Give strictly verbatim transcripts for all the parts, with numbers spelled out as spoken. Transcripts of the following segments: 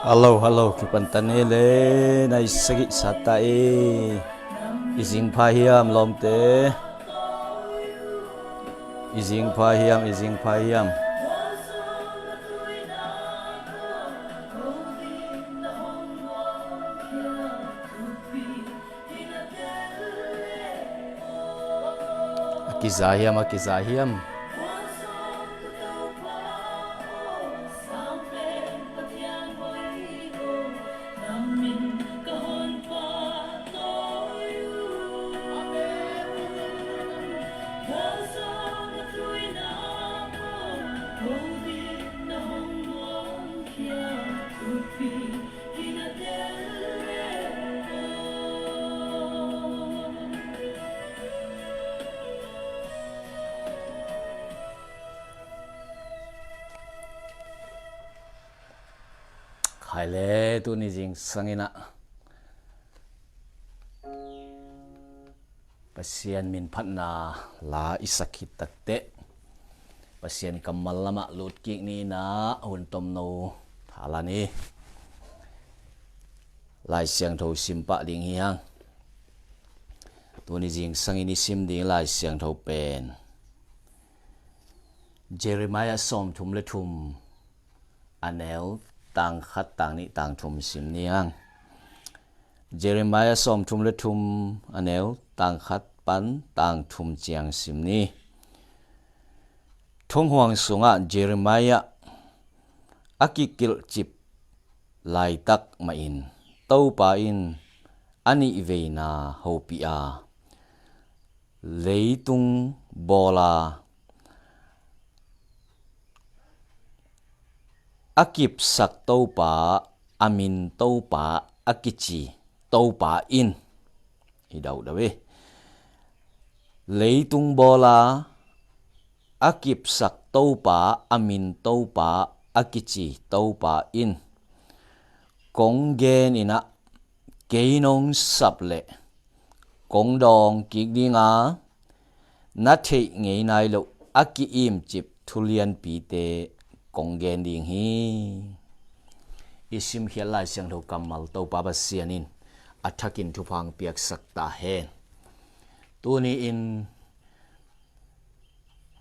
Hallo, hallo, kipan ta ni le, na i sagih sat ta i. I zing pha hiam lawmte? I zing pha hiam, i zing pha hiam? A kiza hiam, a kiza hiam? Khai le, tuni zingsang in ah Pasian min phatna la i sak khit takteh, Pasian kammal lamah lut kik ni in ah, hun tomno thalan i Lai Siangtho sim pah ding hi hang. Tuni zingsang in i sim ding Lai Siangtho pen Jeremiah sawmthum le thum, a neu tang khat, tang nih, tang thum sim ni hang. Jeremiah sawmthum le thum, a neu tang khat pan tang thum ciang sim ni. Thonghuang sungah Jeremiah a kikilhcip laitak mahin Topa in a nih veina hopih a, leitung bawl a, a kipsak Topa, a min Topa a kici Topa in, hi dauhdauh hi, leitung bawl a, a kipsak Topa, a min Topa a kici Topa in, kong gen in ah, kei nong sap leh kong dawng kik ding a, na theih ngei nai loh a ki-imcip thu lianpite kong gen ding hi. I simkhiat Lai Siangtho kammal Topa Pasian in a thakin thupha piaksak ta hen. Tuni in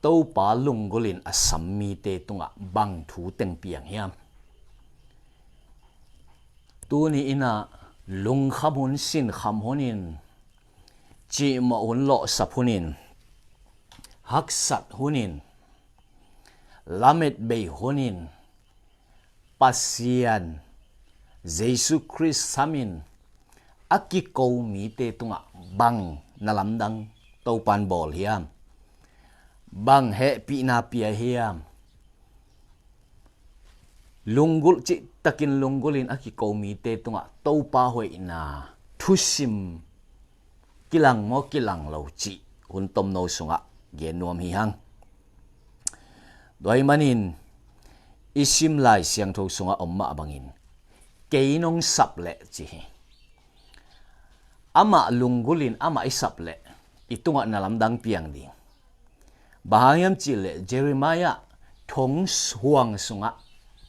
Topa lunggulh in a sam mite tungah bang thu teng piang hiam? Tuni in ah lungkham hun, sinkham hun in, cihmawh hun, lawhsap hun in, haksat hun in, lametbei hun in, Pasian Jesu Khrist sam in a kiko mite tungah bang na lamdang Topan bawl hiam? Bang hehpihna pia hiam? Lunggulh cihtakin lunggulh in a kiko mite tungah Topa hoihna thusim kilang maw, kilang lo cih hun tomno sungah gen nuam hi hang. Tua ahih manin i sim Lai Siangtho sungah om mah bangin, kei nong sap leh ci hi. Amah lunggulh in amah i sap leh i tungah na lamdang piang ding. Bang hang hiam cih leh Jeremiah thonghuang sungah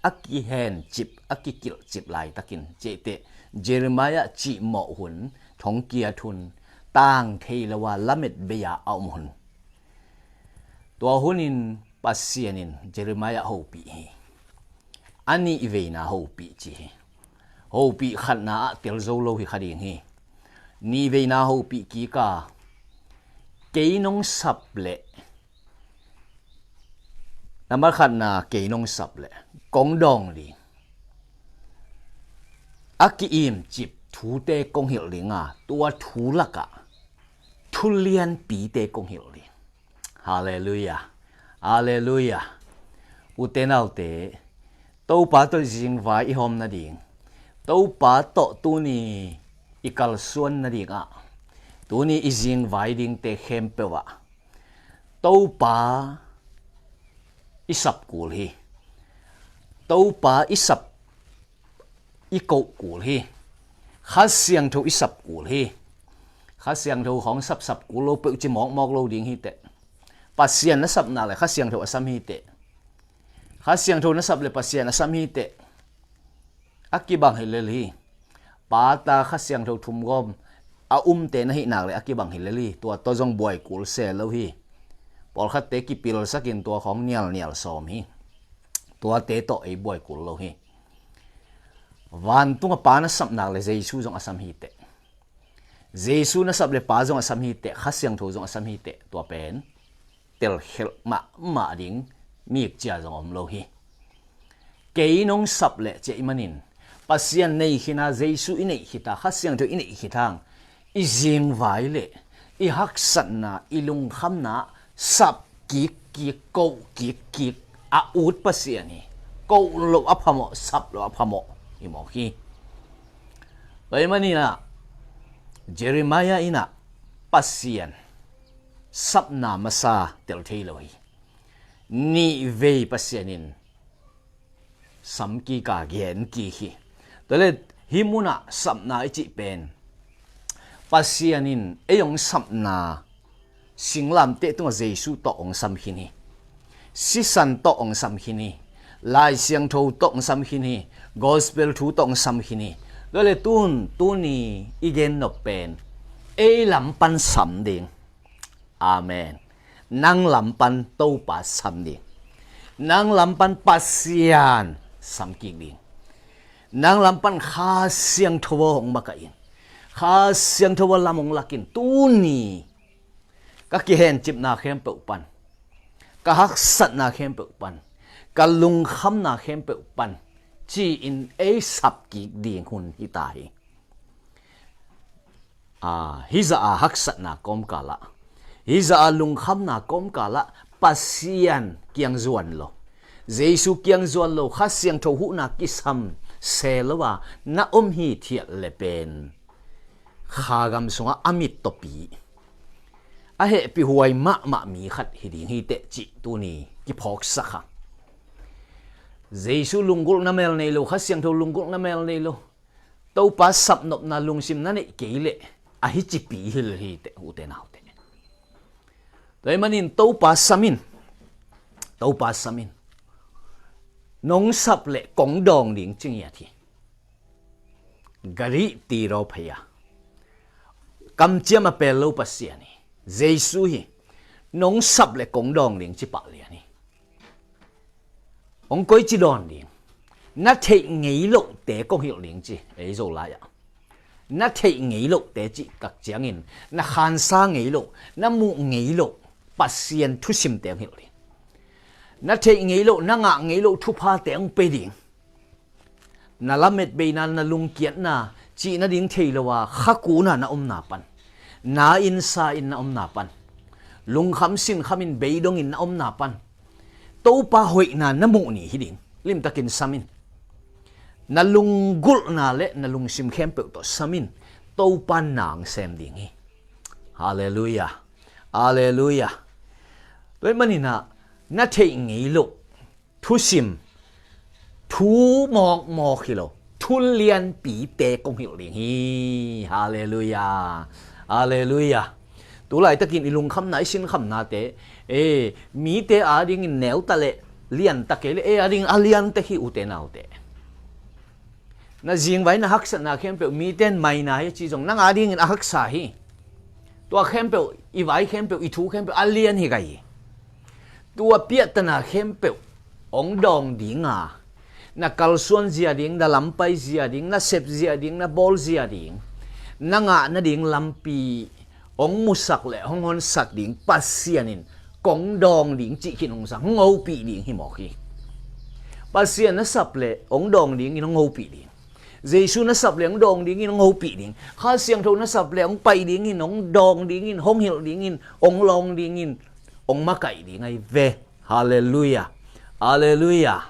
a kihencip, a kikilhcip laitakin, cihte Jeremiah cihmawh hun, thongkiat hun, tang thei lo a lametbei a a om hun. Tua hun in Pasian in Jeremiah hopih hi. A nih veina hopih ci hi. Hopih khatna ah tel zo lo hi kha ding hi. Nih veina hopih kik a, kei nong sap leh, nambat khatna, kei nong sap leh kong dawng ding, a ki-imcip thute kong hilh ding a, tua thu lakah thu lianpite kong hilh ding. Halleluiah. Halleluiah. Ute naute, Topa tawh zingvai i hawm nading, Topa tawh tuni i kalsuan nading ah, tuni i zingvai dingte khempeuh ah Topa i sap kul hi. Topa i sap, i koh kul hi. Kha Siangtho i sap kul hi. Kha Siangtho khawng sapsap kul lo peuh ci mawkmawk lo ding hi teh. Pasian na sap nak leh Kha Siangtho a sam hi teh. Kha Siangtho na sap leh Pasian a sam hi teh. a kibang hi lel hi. Pa, Ta, Kha Siangtho thumgawm a umte na hih nak le a kibang hi lel hi. Tua tawh zong buai kul se lo hi. Pawlkhatte kipilsakin tua khawng nialnial sawm hi. Tuate tawh ei buai kul lo hi. Vantung a Pa na sap nak le Jesu zong a sam hi teh. Jesu na sap le Pa zong a sam hi teh, Kha Siangtho zong a sam hi teh, tua pen telkhelh mahmah ding mikcia zong om lo hi. Kei nong sap leh ci ahih manin Pasian nei khin a, Jesu i neih khit a, Kha Siangtho i neih khit hang, i zingvai le i haksatna, i lungkhamna sap kikkik, koh kikkik a ut Pasian hi. Koh loh a phamawh, sap loh a phamawh hi mawk hi. Tua ahih manin ah Jeremiah in ah Pasian sapna masa tel thei lo hi. Nih vei Pasian in sam kik a, gen kik hi. Tua leh hih munah sapna i cih pen Pasian in ei hong sapna singlamteh tungah Jesu tawh hong sam khin hi. Sisan tawh hong sam khin hi. Lai Siangtho tawh hong sam khin hi. Gospel thu tawh hong sam khin hi. Tua leh tun, tuni i gen nop pen ei lam pan sam ding. Amen. Nang lam pan Topa sam ding. Nang lam pan Pasian sam kik ding. Nang lam pan Kha Siangtho aw hong makaih in. Kha Siangtho aw lam hong lak in. Tuni ka kihencipna khempeuh pan, ka haksatna khempeuh pan, ka lungkhamna khempeuh pan ci-in ei sap kik ding hun hi ta hi. Aa, hih zah a haksatna kawmkal ah, hih zah a lungkhamna kawmkal ah Pasian kiang zuan lo, Jesu kiang zuan lo, Kha Siangtho huhna kisam se lo a na om hithiat le pen kha gam sungah a mittawpi, a hehpihhuai mahmah mi khat hi ding hi teh cih tuni kiphawksak a. Jesu lunggulhna mel nei lo, Kha Siangtho lunggulhna mel nei lo, Topa sapnopna lungsim na neih kei leh a hicipi hi lel hi teh, ute naute. Tua ahih manin Topa sam in. Topa sam in. Nong sap leh kong dawng ding ci ngiat hi. Gari tiraw phei a, kamciam a pel lo Pasian hi. Jesu hi. Nong sap leh kong dawng ding ci pah lian hi. Hong koici dawn ding? Na theih ngei lohte kong hilh ding ci, ei Zolai ah. Na theih ngei lohte cih tak ciangin na khansa ngei loh, na muh ngei loh Pasian thusimte hong hilh ding. Na theih ngei loh, na ngah ngei loh thuphate hong pe ding. Na lametbeina, na lungkiatna, cih nading thei lo a, khakun a na omna pan, na inn sa in na omna pan, lungkham sinkhamin beidongin na omna pan, Topa hoihna na muh ni hi ding. Limtakin sam in. Na lunggulhna le na lungsim khempeuh tawh sam in. Topa na hong sem ding hi. Halleluiah. Halleluiah. Tua ahih manin ah na theih ngei loh thusim, thu mawkmawk hi lo, thu lianpite kong hilh ding hi. Halleluiah. Halleluiah. Tu laitakin i lungkhamna, i sinkhamnate, e, mite adingin neuta le lianta kei le, e, adingin a liante hi, ute naute. Na zingvai, na haksatna khempeuh mite in maina hi a ci zong nang adingin a haksa hi. Tua khempeuh, i vai khempeuh, i thu khempeuh a lian hi kei hi. Tua piahtana khempeuh hong dawng ding a, na kalsuan zia ding, na lampai zia ding, na sep zia ding, na bawl zia ding, na ngah nading lampi hong musak le hong honsak ding Pasian in kong dawng ding cih khin hong sang, hong hopih ding hi mawk hi. Pasian na sap le hong dawng dingin hong hopih ding. Jesu na sap le hong dawng dingin hong hopih ding. Kha Siangtho na sap le hong pai dingin, hong dawng dingin, hong hilh dingin, hong lawng dingin, hong makaih ding ahi ve. Halleluiah. Halleluiah.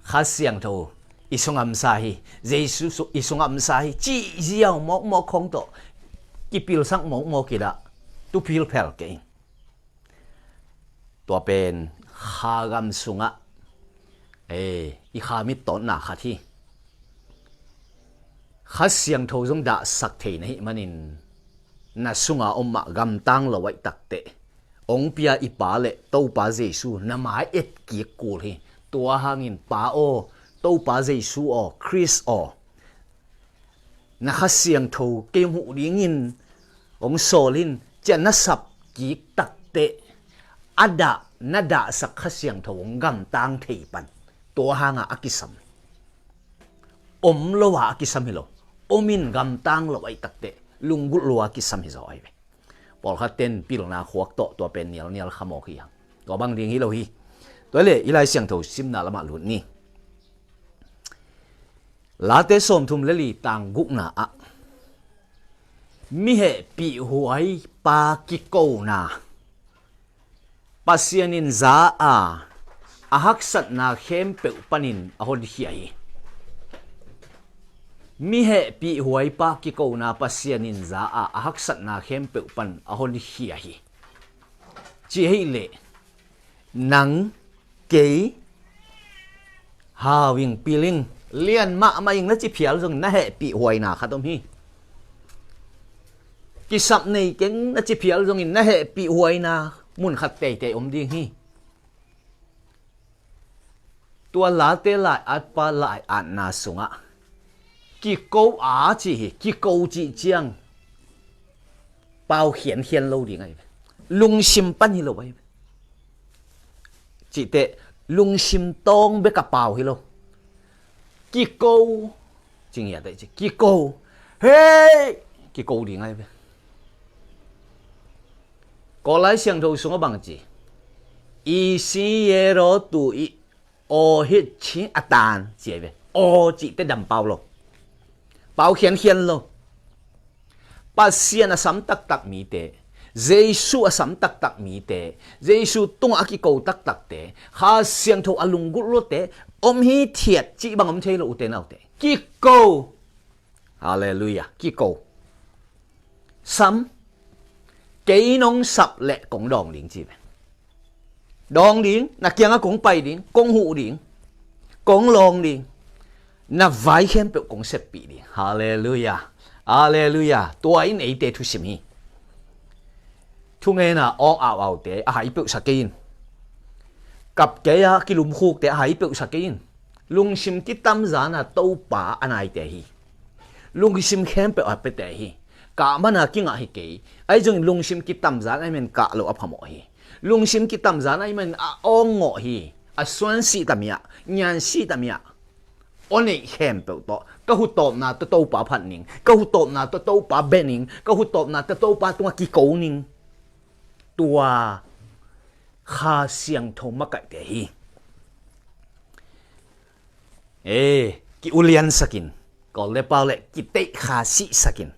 Kha Siangtho i sungah om sa hi. Jesu su-, i sungah om sa hi. Cih ziau mawkmawk khawng tawh kipilsak mawkmawk i dah. Tu philphel kei. Tua pen kha gam sungah, e, i kha mittawtna khat hi. Kha Siangtho zong dahsak thei na hih manin na sunga om mah gamtang lo ahih takteh hong pia i Pa le Topa Jesu na mai etkik kul hi. Tua hangin Pa aw, Topa Jesu aw, Khrist aw, na Kha Siangtho kei hong huh dingin hong sawl in, ci-a na sap kik takteh, a dah, na dahsak Kha Siangtho hong gamtang thei pan. Tua hangah a kisam. Om lo-a a kisam hi lo. Om in gamtang lo ahih takteh, lunggulh lo-a a kisam hi zaw ahi ve. Pawlkhat ten pilna khuak tawh tua pen nialnial khamawk hi hang. Tua bang ding hi lo hi. Tua le, i Lai Siangtho simna lamah lut ni. Late sawmthum le li tang gukna ah, mi hehpihhuai pa kikona Pasian in za a, a haksatna khempeuh panin a honkhia hi. Mi hehpihhuai pa kikona Pasian in za a, a haksatna khempeuh pan a honkhia hi. Ci ahih leh, nang, kei, hau ing, pil ing, lian mahmah ing na ci phial zongin na hehpihhuaina khat om hi. Kisap nei keng na ci phial zongin na hehpihhuaina mun khat teitei om ding hi. Tua Late lai-atpa lai-atna sungah kiko a ci hi, kiko cih ciang pau khiankhian lo ding ahi ve. Lungsim pan hi lo ahi ve. Cihteh lungsim tawng bek a pau hi lo. Kiko, ci ngiat ahi ci, kiko, hei, kiko ding ahi ve. Kawl Lai Siangtho sungah bang ci, i si ye ro tu i aw hit chi a tan ci ahi ve. Aw cihteh dam pau lo. Pau khiankhian lo. Pasian a sam taktak mite, Jesu a sam taktak mite, Jesu tungah a kiko taktakte, Kha Siangtho a lunggulh lote om hithiat cih bang om thei lo, ute naute. Kiko. Halleluiah. Kiko. Sam. Kei nong sap leh kong dawng ding ci ve. Dawng ding, na kiangah kong pai ding, kong huh ding, kong lawng ding, na vai khempeuh kong seppih ding. Halleluiah. Halleluiah. Tua in eite thusim hi. Thungenna awng auaute a hai peuhsa kei in. Kap kei-a kilumkhukte a hai peuhsa kei in. Lungsim kitamzana Topa a naite hi. Lungsim khempeuh a piate hi. Kah mana kingah hi kei. Ahi zongin lungsim kitamzan ahih manin kah loh a phamawh hi. Lungsim kitamzan ahih manin a awng ngawh hi. A suan sih tamiah, ngian sih tamiah, aw neih khempeuh tawh ka hutawpna tawh Topa phat ning, ka hutawpna tawh Topa bia ning, ka hutawpna tawh Topa tungah kiko ning. Tua Kha Siangtho makaihte hi. E, ki-uliansakin, Kawl le pau le kiteihkha sihsakin,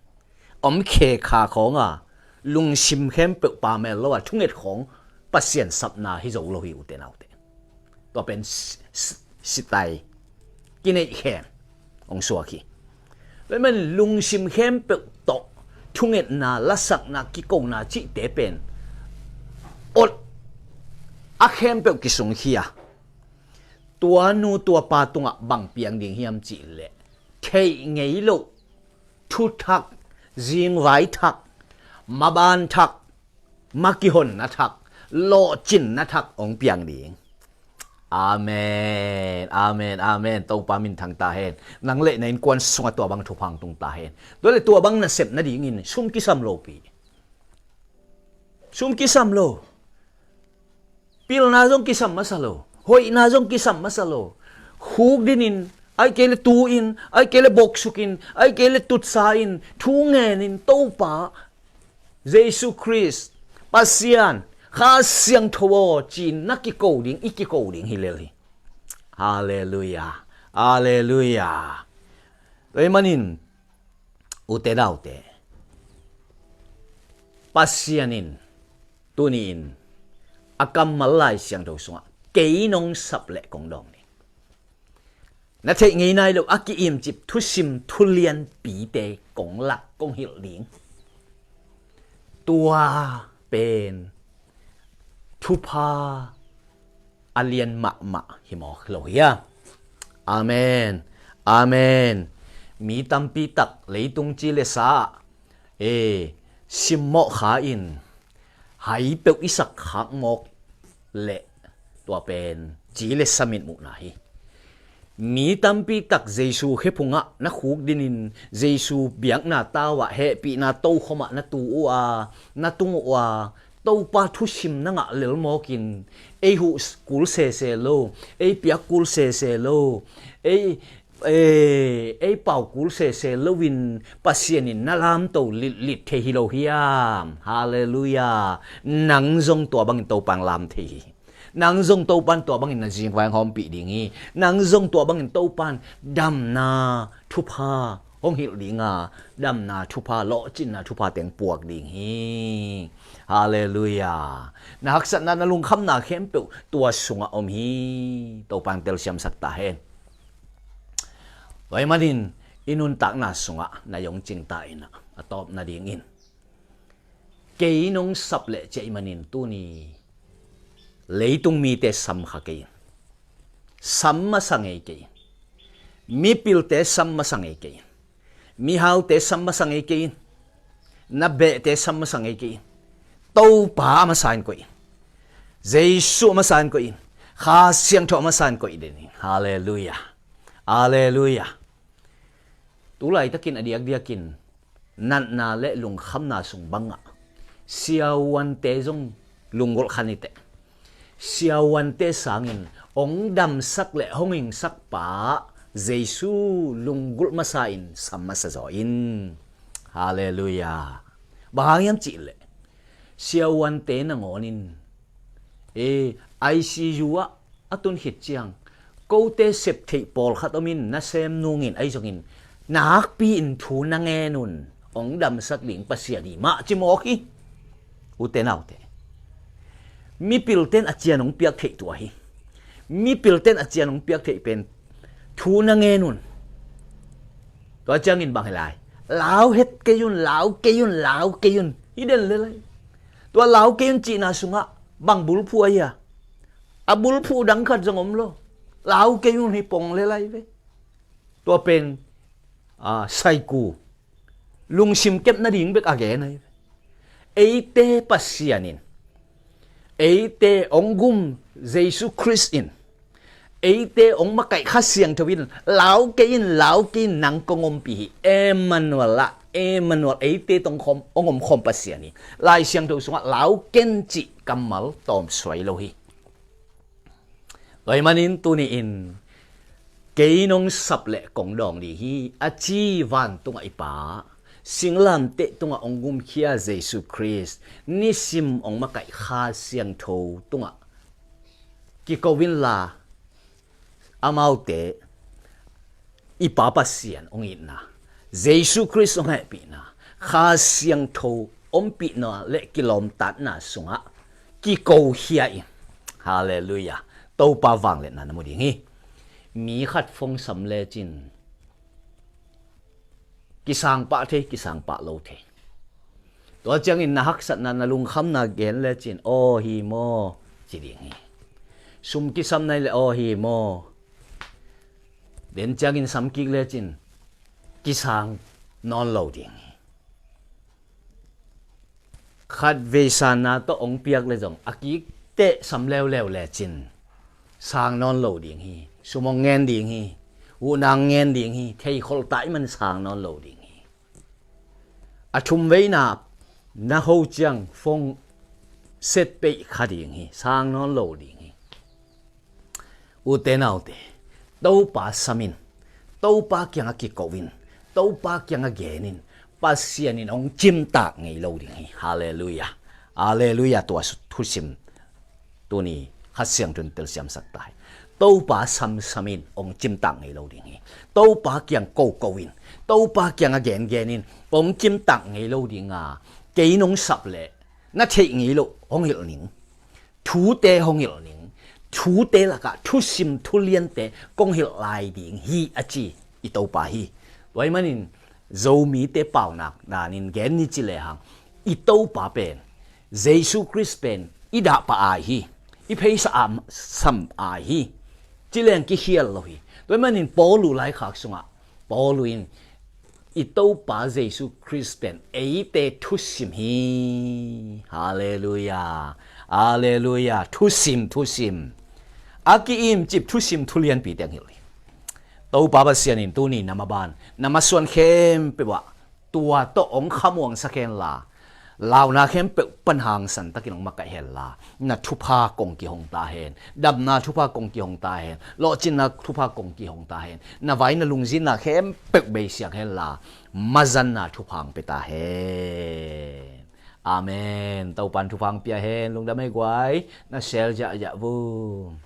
om khekha khawnga lungsim khempeuh pamel lo-a thunget khawng Pasian sapna hi zo lo hi, ute naute. Tua pen si-, si-, sitai, kineihkhem hong suak hi. Tua ahih manin lungsim khempeuh tawh thungetna, lasakna, kikona cihte pen ot a khempeuh kisungkhia. Tua nu tua pa tungah bang piang ding hiam cihleh, theih ngei loh thuthak, zingvai thak, maban thak, makihonna thak, lawhcinna thak hong piang ding. Amen, amen, amen. Topa minthang ta hen. Nang le na innkuan sungah tua bang thupha hong tung ta hen. Tua le tua bang nasep nadingin sum kisam lopi. Sum kisam lo. Pilna zong kisam masa lo. Hoihna zong kisam masa lo. Khuk dinin, ahih kei le tu-in, ahih kei le boksukin, ahih kei le tutsa-in, thu ngenin, Topa Jesu Khrist, Pasian, Kha Siangtho aw ci-in na kiko ding, i kiko ding hi lel hi. Halleluiah. Halleluiah. Tua ahih manin, ute naute, Pasian in tuni-in a kammal Lai Siangtho sungah kei nong sap leh kong dawng ding. Na theih ngei nai lo a ki-imcip thusim thulianpite kong lak, kong hilh ding. Tua pen thupha a lian mahmah hi mawk lo hia? Amen. Amen. Mi tampi tak leitung ci le sa, e, simmawh kha in hai peuh i sak khak mawk leh tua pen ci le sa mitmuhna hi. Mi tampi tak Jesu khephungah na khuk dinin Jesu biakna tau ah hehpihna tokhom ah na tu uh a, na tung uh a, Topa thusim na ngah lel mawkin ei huh kul sese lo, ei piak kul sese lo, ei, ei, ei pau kul sese loin Pasian in na lamto litlit thei hi lo hiam? Halleluiah. Nang zong tua bangin Topa in lam thei hi. Nang zong Topa in tua bangin na zingvang hawmpih ding hi. Nang zong tua bangin Topa in damna thupha hong hilh ding a, damna thupha, lawhcinna thupha teng puak ding hi. Halleluiah. Na haksatna, na lungkhamna khempeuh tua sungah om hi. Topa in telsiamsak ta hen. Tua ahih manin i nuntakna sungah na yong cingta in ah, a tawp nadingin, kei nong sap leh ci ahih manin tuni leitung mite sam kha kei in. Sam masa ngei kei in. Mipilte sam masa ngei kei in. Mihaute sam masa ngei kei in. Na behte sam masa ngei kei in. Topa a masa in koih in. Jesu a masa in koih in. Kha Siangtho a masa in koih den in. Halleluiah. Halleluiah. Tu laitakin a diakdiakin natna le lungkhamna sung bangah siavuante zong lunggulh kha ni teh. Siavuante sangin hong damsak le hong hingsak pa Jesu lunggulh masa in sam masa zaw in. Halleluiah. Bang hang hiam cih leh siavuante nangawnin, e, I C U ah a tun khit ciang, kote sep theih pawlkhat om in, nasem nungin, ahi zongin nakpi-in thu na ngen un, hong damsak ding Pasian hi mah ci mawk hi. Ute naute, mipilten a cian hong piak theih tua hi. Mipilten a cian hong piak theih pen thu na ngen un. Tua ciangin bang hi lai? Lau het kei un, lau kei un, lau kei un. Hi den le lai. Tua lau kei un cihna sungah bang bulphuh ahi a? A bulphuh dang khat zong om lo. Lau kei un hi pong le lai ve. Tua pen, a, saiku, lungsim kep nading bek a gen ahi ve. Eite Pasian in, eite hong gum Jesu Khrist in, eite hong makaih Kha Siangtho in, lau kei in, lau kei in, nang kong ompih hi. Emmanuel ah, Emmanuel, eite tawh hong om, hong omkhawm Pasian hi. Lai Siangtho sungah lau ken cih kammal tawmsuai lo hi. Tua ahih manin tuni-in kei nong sap le kong dawng ding hi, a ci vantungah i Pa, singlamteh tungah hong gumkhia Jesu Khrist, nisim hong makaih Kha Siangtho tungah kiko inla, amaute i Pa Pasian hong itna, Jesu Khrist hong hehpihna, Kha Siangtho ompihna le kilawmtatna sungah kikokhia in. Halleluiah. Topa vangliatna na mu ding hi. Mi khat phone sam lecin kisang pah thei, kisang pah lo thei. Tua ciangin na haksatna, na lungkhamna gen lecin, aw hi maw, ci ding hi. Sum kisam nai le, aw hi maw. Den ciangin sam kik lecin kisang nawn lo ding hi. Khatvei sanna tawh hong piak le zong a kik teh sam leuleu lecin sang nawn lo ding hi. Sum hong ngen ding hi. Huhna hong ngen ding hi. Theikhol ta ahih man sang nawn lo ding hi. A thumveina na ho ciang phone set peih kha ding hi. Sang nawn lo ding hi. Ute naute, Topa sam in, Topa kiangah kiko in, Topa kiangah gen in, Pasian in hong cimtak ngei lo ding hi. Halleluiah. Halleluiah. Tua su-, thusim tuni Kha Siangtho in telsiamsak ta hi. Topa samsam in hong cimtak ngei lo ding hi. Topa kiang koko in, Topa kiangah gengen in hong cimtak ngei lo ding a, kei nong sap leh na theih ngei loh hong hilh ning. Thute hong hilh ning. Thute lakah thusim thuliante kong hilh lai ding hi, a ci i Topa hi. Tua ahih manin Zomite paunak danin gen ni ci lehang, i Topa pen, Jesu Khrist pen i dahpa ai hi. I pheisa a sam ai hi. Ci leng kikhial lo hi. Tua ahih manin Paulu laikhak sungah Paulu in i Topa Jesu Khrist pen eite thusim hi. Halleluiah. Halleluiah. Thusim, thusim. A ki-imcip thusim thulianpi teng hilh hi. Topa Pasian in tuni na maban, na masuan khempeuh ah tua tawh hong khamuangsak henla, launa khempeuh pan hangsan takin hong makaih henla, na thupha kong kihong ta hen, damna thupha kong kihong ta hen, lawhcinna thupha kong kihong ta hen, na vai na lungzinna khempeuh beisiang henla, mazanna thupha hong pia ta hen. Amen. Topan thupha hong pia hen. Lungdam ei guai. Na sel ziahziah vun.